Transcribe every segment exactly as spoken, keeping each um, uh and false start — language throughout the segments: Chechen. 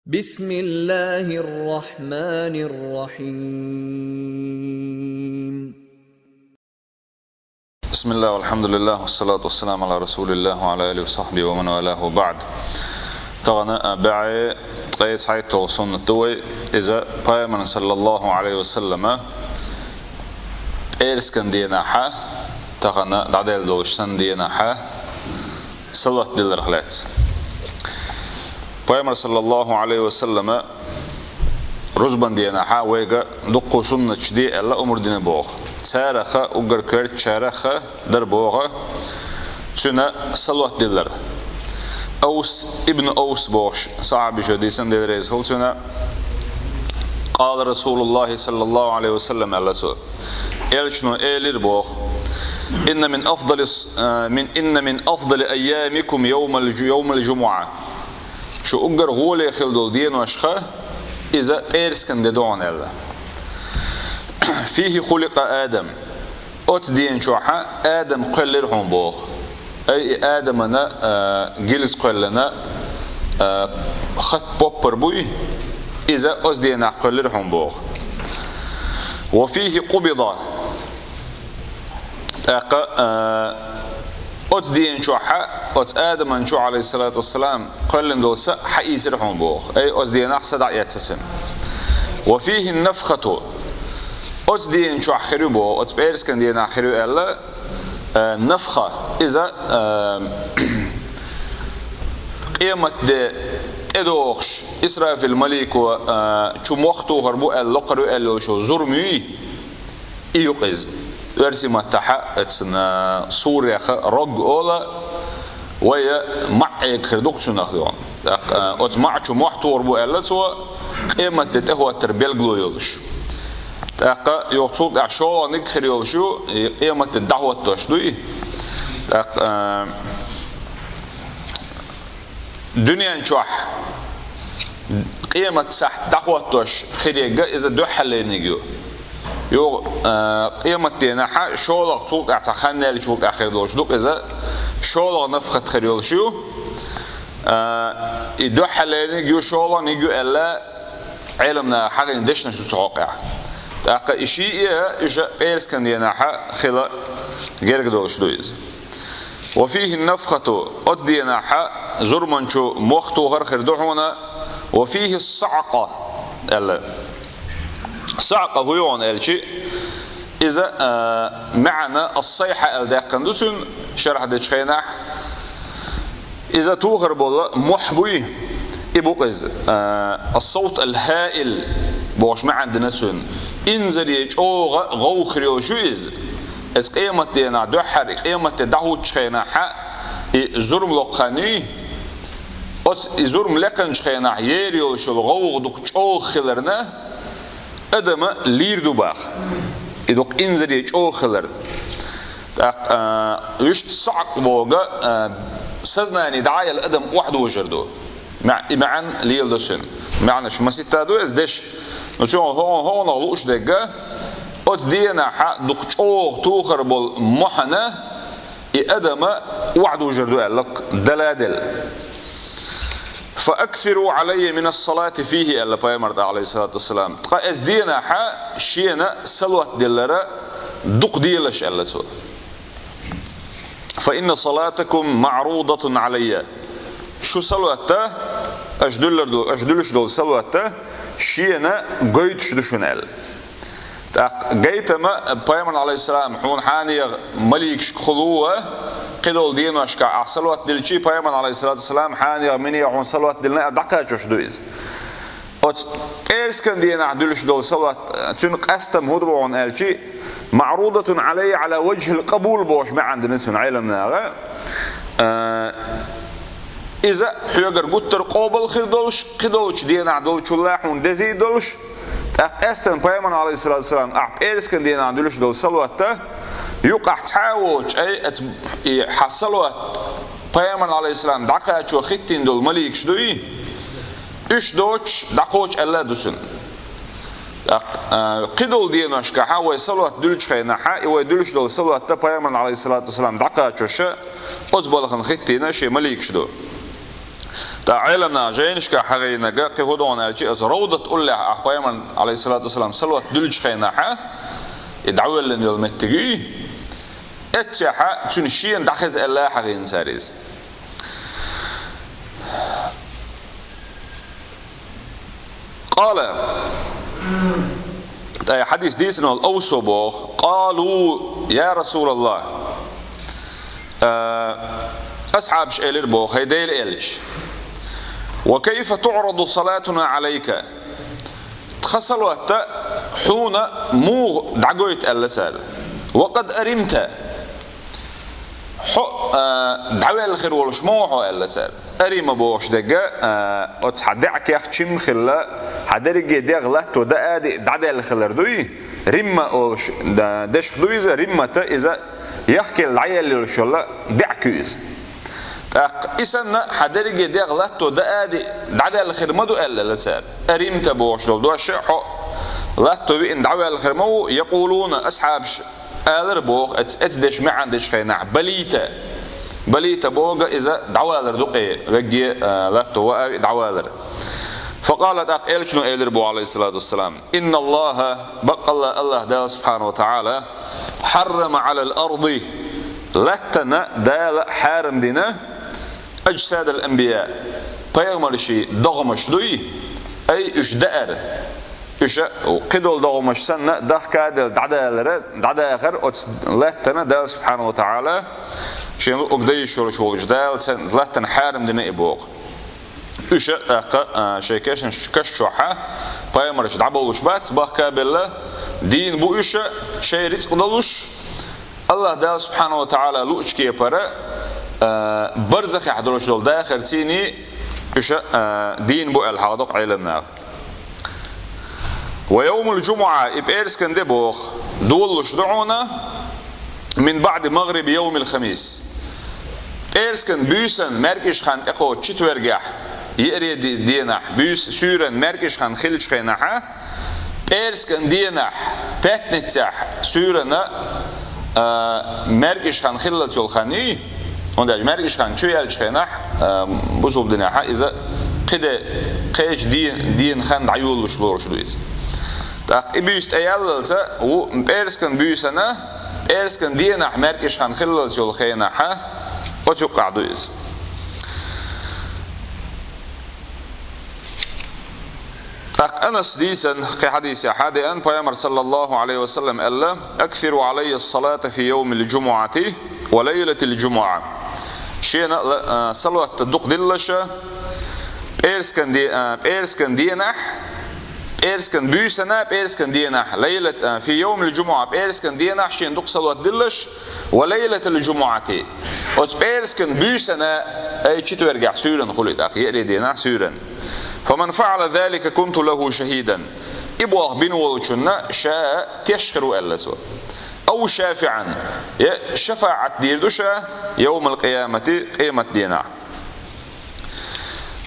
بسم الله الرحمن الرحيم. بسم الله والحمد لله والصلاة والسلام على رسول الله وعلى آله وصحبه ومن والاه وبعد. Тахана, а, бӀаьи ткъе цхьайтталгӀа суннат да вай, иза Пайхамара, саллаллахӀу Ӏалайхи ва саллама, пӀераскан денахьа, тахана дӀадаьлла долуш санна денахьа, салават дилларх лаьцна. Пайхамар, саллаллахӀу Ӏалайхи ва саллама, рузбан денахьа вайга дуккха суннаташ де аьлла омра дина боху. Цараха, уггар коьртачараха дар боху, цуьнан салават диллар. Авс ибн Авс бохуш сахьабичо дийцина, Дела реза хуьлда цунна, «قال رسول الله صلى الله عليه وسلم», аьлла цо. Элчано элира боху: «إن من أفضل الص-، э, من، إن من أفضل أيامكم يوم الج-، يوم الجمعة». Шу уггар гӀоле хила долу деношха иза пӀераскан де ду хьуна аьлла. «فيه خلق آدم». Оцу ден чохьа Адам кхоьллира хьуна боху. Ай, и Адамана, а, гилз кхоьллина, а, хатта поппар буй, иза оцу денахь кхоьллира хьуна боху. «وفيه قبض». ТӀаккха, а, оцу ден чохьа, оцу Адаман чу, Ӏалайхиссалату вассалам, кхоьллина долу са хьаийцира хьуна боху. Ай, оцу денахь са дӀаэцна цуьнан. «وفيه النفخة». Оцу ден чохь хир ю боху, оцу пӀераскан денахь хир ю аьлла, э, нафха. Иза, э, къематде тӀедогӀуш, Исрафил малико, э, чу мох тухур бу аьлла, локхур ю аьлла йолуш йолу зурма юй? И ю-кх иза. Оьрсийн маттахьа эцна суреха рог ола, вай маӀ эга хир ду-кх цунах дуьхьал. ТӀаккха, э, оцу маӀ чу мох тухур бу аьлла цо, къематде тӀехӀоттар белгало йолуш. ТӀаккха юха цул тӀаьхьа шолгӀаниг хир йолуш ю, и къематде дӀахӀоттош дуй. ТӀаккха, э, дуьнен чохь къемат сахьт дӀахӀоттош хир ерг иза дуьххьарлерниг ю. Юха, а, къемат денахьа шолгӀа, цул тӀаьхьа цхьа хан яьллачул тӀаьхьа хир долуш ду-кх иза, шолгӀа нафхат хир йолуш ю. А, и дуьххьарлерниг ю, шолгӀаниг ю аьлла, Ӏеламнаха хьахийна дешнаш ду цу хьокъехь. ТӀаккха и шиъ а, уьш а пӀераскан денахьа хила герга долуш ду иза. «وفيه النفخة», оцу денахьа зурман чу мох тухар хир ду хьуна, «وفيه الصعقة», аьлла. Саъкъа хӀун ю хьуна аьлчи, иза, а, маьӀна ас-сайхьа аьлла даьккхина ду цуьнан шархь дечу хенахь. Иза тухар болу мохь буй, и бу-кх иза, а, ас-савт ал-хӀаил бохуш маьӀна дина цуьнан. Инзаре чӀогӀа гӀовгӀа хир йолуш ю иза. Иза къемат денахь дуьххьара, и къемат де дӀахӀуттучу хенахьа, и зурма локху хан юй. Оцу и зурма лекханчу хенахь ер йолуш йолу гӀовгӀа дукха чӀогӀа хиларна, адама лийр ду баха. И дукха инзаре чӀогӀа хиларна. ТӀаккха, а, вуьшта саъкъ боху, а, сознание дӀа а елла адам охьадожар ду. МаьӀ-, и маьӀна леладо цуьнан. МаьӀнаш масийтта ду иза деш. Ну, цуьнан хӀо-, хӀо-, хӀокхунах лууш дерг, оцу денахьа дукха чӀогӀа тухар болу мохьана и адама охьадожар ду аьлла-кх, дала а делла. «فأكثروا علي من الصلاة فيه», аьлла пайхамара, Ӏалайхиссалату вассалам. Ткъа оцу денахьа шена салават диллара дукха делаш аьлла цо. «فإن صلاتكم معروضة علي». Шу салават а, аша дуьллур ду-, аша дуьлуш долу салават а шена гойтуш ду шуна аьлла. ТӀаккха гайтама пайхамарна, Ӏалайхиссалам, хьуна хьенеха маликашка хуьлу а, кхидолу деношкахь ахь салават дилличи, пайхамарна, Ӏалайхиссалату вассалам, хьенеха, минеха хьуна салават диллина аьлла дӀакхачош ду иза. Оцу пӀераскан денахь дуьллуш долу салават, цуьнан къастам хӀун ду боху аьлчи, «معروضة علي على وجه القبول» бохуш маьӀна дина цуьнан Ӏеламнаха. А, иза хьоьгара гуттар а къобал хир долуш, кхидолчу денахь долчул а хьуна дезий долуш, тӀаккха къаьстина пайхамарна, Ӏалайхиссалату вассалам, ахь пӀераскан денахь дуьллуш долу салават а, юкъахь цхьа а воцуш, ай, оцу, и хьан салават пайхамарна, Ӏалайхиссалам, дӀакхачо хӀиттийна долу маликаш дуй, уьш доцуш дӀакхочу аьлла а ду цуьнан. ТӀаккха, а, кхидолу деношкахьа вай салават дуьллучу хенахьа, и вай дуьллуш долу салават а пайхамарна, Ӏалайхиссалату вассалам, дӀакхачош а, оцу балхана хӀиттийна шен маликаш ду. Ӏеламнаха жайнашка хьахьийна, кхы хӀун ду аьлча, оцу Равдат уллехь ахь Пайхамарна, Ӏалайхиссалату вассалам, салават дуьллучу хенахь, и дӀавоьллина йолу меттиг ю. Эццехь цуьнан шена дӀахеза аьлла хьахьийна цара иза. Къала. ТӀаккха хьадис дийцина волу Авсо боху: «Къалу, я Расулаллах». А, асхьабаш элира боху: «ХӀай Делан элча, ва кайфа туӀраду салатуна Ӏалайка?» Тхан салават хьуна муха дӀагойту аьлла цара. «Ва къад аримта». Хьо, а, дӀаваьлла хир волуш ма ву хьо аьлла цара. Арима бохуш дерг, а, оцу хьан даьӀахкех чим хилла, хьан дерриге дегӀ латто даади дӀадаьлла хилар дуй? Римма олуш, да, дешах ду иза, риммата иза яхкелла дӀаелла йолуш йолу даьӀахк ю иза. ТӀаккха и санна, хьан дерриге дегӀ латто даади дӀадаьлла хир ма ду аьлла цара. Аримта бохуш долу дош, хьо латто виъна дӀаваьлла хир ма ву, якъулуна, асхьабаш алар боху, эц-, эцу дешан маьӀна дечу хенахь, балийта. Балийта боху иза дӀавалар ду кхе, вегге, а, латто ваа виъ дӀавалар. Факъала, тӀаккха элчано элира боху, Ӏалайхиссалату вассалам: «Инналлаха, баккъалла Аллах Дала субхьанаху ва таӀала, хьаррама Ӏалал арди», латтана Дала хьарам дина, «аджсадал анбия», пайхамарший догӀмаш дуй, ай уьш даар. Уьш кхидолу догӀмаш санна, дахкаделла дӀадалара, дӀадахар оцу латтана Дала субхьанаху ва таӀала, шен луъург дан йиш йолуш волчу Дала царна латтана хьарам дина и боху. Уьш, тӀаккха, а, шайн кешнаш-, каш чохьа пайхамарш дӀабовлуш бац, бахкабелла дийна бу уьш, шайн рицкъ долуш, Аллах Дала субхьанаху ва таӀала луъучу кепара, а, барзахехь долуш долу дахар цийний уьш, а, дийна бу аьлла хьахадо Ӏеламнаха. Ва йовмул джумуӀа, и пӀераскан де боху, долалуш ду хьуна, мин баӀди магӀриби йовмил хамис. ПӀераскан буьйсан маьркӀаж хан тӀекхочу четвергехь, еаре де-, денахь, буьйс-, суьйран маьркӀаж хан хиллачу хенахьа, пӀераскан денахь, пятницехь, суьйрана, а, маьркӀаж хан хиллалц йолу хан ю, хӀунда аьлча маьркӀаж хан чу яьллачу хенахь, а, бусулба динехьа иза кхиде-, кхечу де-, ден хан дӀайолалуш лоруш ду иза. ТӀаккха и буьйса тӀеяллалца ву пӀераскан буьйсана, пӀераскан денахь маьркӀаж хан хиллалц йолу хенахьа, оцу юккъехь ду иза. ТӀаккха Анас дийцан кхин хьадисехь деана, Пайхамар, саллаллаху Ӏалайхи ва саллам, аьлла: «Аксиру Ӏалайя ссалата фи йовмил джумуӀати ва лайлатил джумуӀа». Шена ла-, а, салават дукха диллалаш, пӀераскан де-, а, пӀераскан денахь, пӀераскан буьйсана, пӀераскан денахь, лайлат-, а, фи йовмил джумуӀа, пӀераскан денахь шена дукха салават диллалаш, ва лайлатал джумуӀати, оцу пӀераскан буьйсана, ай четвергехь суьйрана хуьлу и тӀаккха, еаре денахь суьйрана. «Фаман фаӀала залика кунту лаху шахидан». И болх бина волчунна ша теш хир ву аьлла цо. Ау шафиӀан, я шафаӀат дийр ду ша йовмал къиямати, къемат денахь.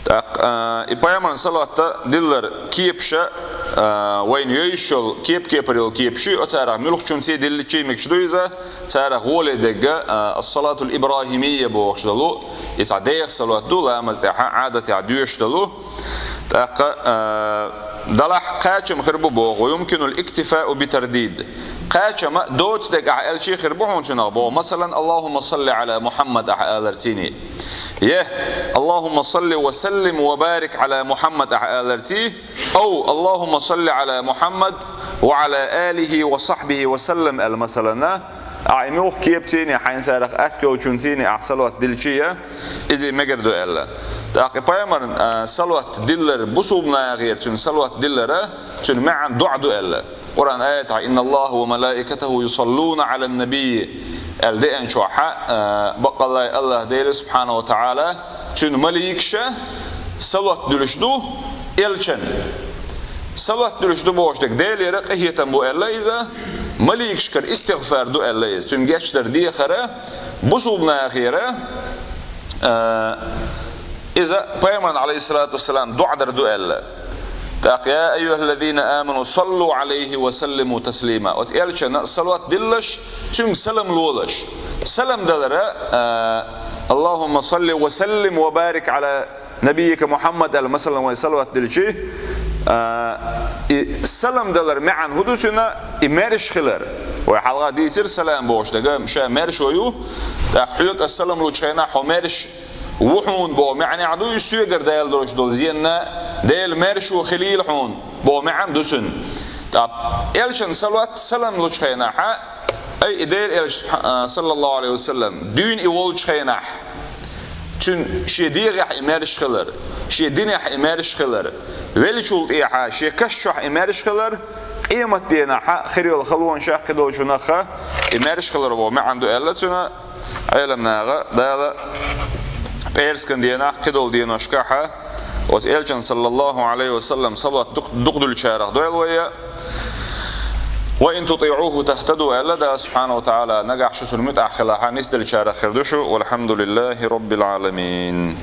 ТӀаккха, а, и пайхамарна салават диллар кепаша, а, вайна йовзуш йолу кеп-кепара йолу кепаш ю, оцарах муьлххачунций дилличий мегаш ду иза, царах гӀоле дерг, а, ас-салатул ибрахимийя бохуш долу, иза деха салават ду, ламаз тӀехьа Ӏадатехь доьшуш долу. ТӀаккха, а, делахь кхачам хир бу боху, ва юмкинул иктифау би тардид. Кхачам доцу дерг ахь аьлчий хир бу хьуна цунах боху. Масалан, «Аллахумма салли Ӏала Мухьаммад» ахь алар цийний. Я «Аллахумма салли ва саллим ва барик Ӏала Мухьаммад» ахь алар ций. Ау «Аллахумма салли Ӏала Мухьаммад ва Ӏала алихи ва сахьбихи ва саллам» аьлла, масалан, ахь и муьлхха кеп цийний, хьайна царах атта йолчун цийний ахь салават дилличий, иза мегар ду аьлла. ТӀаккха и пайхамарна, а, салават диллар, бусулба нахера цуьнан салават диллара, цуьнан маьӀна дуӀа ду аьлла. Къуръан аятехь: «Инналлаха ва малаикатаху юсаллуна Ӏалан набий», аьлла деана чохьа, а, баккъалла Аллах Дела субхьанаху ва таӀала, цуьнан маликаша салават дуьлуш ду элчан. Салават дуьлуш ду бохуш дерг Делера къинхетам бу аьлла иза, маликашкара истигъфар ду аьлла иза, цуьнан гечдар дехара, бусулба нахера, а, иза пайхамарна, Ӏалайхиссалату вассалам, дуӀа дар ду аьлла. ТӀаккха: «Я айюхаллазина аману саллу Ӏалайхи ва саллиму таслима». Оцу элчанна салават диллалаш, цуьнга салам лолаш. Салам далара, а, «Аллахумма салли ва саллим ва барик Ӏала Набийика Мухьаммад аьлла, масала, вай салават диллача, а, и салам далар маьӀна хӀун ду цуьнан? И маьрша хилар. Вай хьалха дийцира, салам бохуш дага ша маьрша ю, тӀаккха хьоьга ас салам лучу хенахь хьо маьрша ву хьуна боху маьӀнехь ду, и соьгара Дала долуш долу зенна, Дела маьрша ву хилийла хьуна боху маьӀна ду цуьнан. ТӀаккха элчан салават, салам лучу хенахь, ай, и Дела элча, а, саллаллаху Ӏалайхи ва саллам, дуьйна и волчу хенахь, цуьнан шен дегӀехь и маьрша хилар, шен динехь и маьрша хилар, веллачул тӀехьа шен каш чохь и маьрша хилар, къематденахь хир йолу халонашах, кхидолчунах и маьрша хилар боху маьӀна ду аьлла цуьнан. Ӏеламнаха, Дала пӀераскан денахь, кхидолу деношкахь оцу элчан, саллаллаху Ӏалайхи ва саллам, салават дукх-, дукха дуьллучарах дойла вай. «Ва ин тутиӀуху тахтаду», аьлла Дала субхьанаху ва таӀала, нагахь шу цунна муьтӀахь хилахь, нисделлачарах хир ду шу. Валхьамдулиллахи роббил Ӏаламин.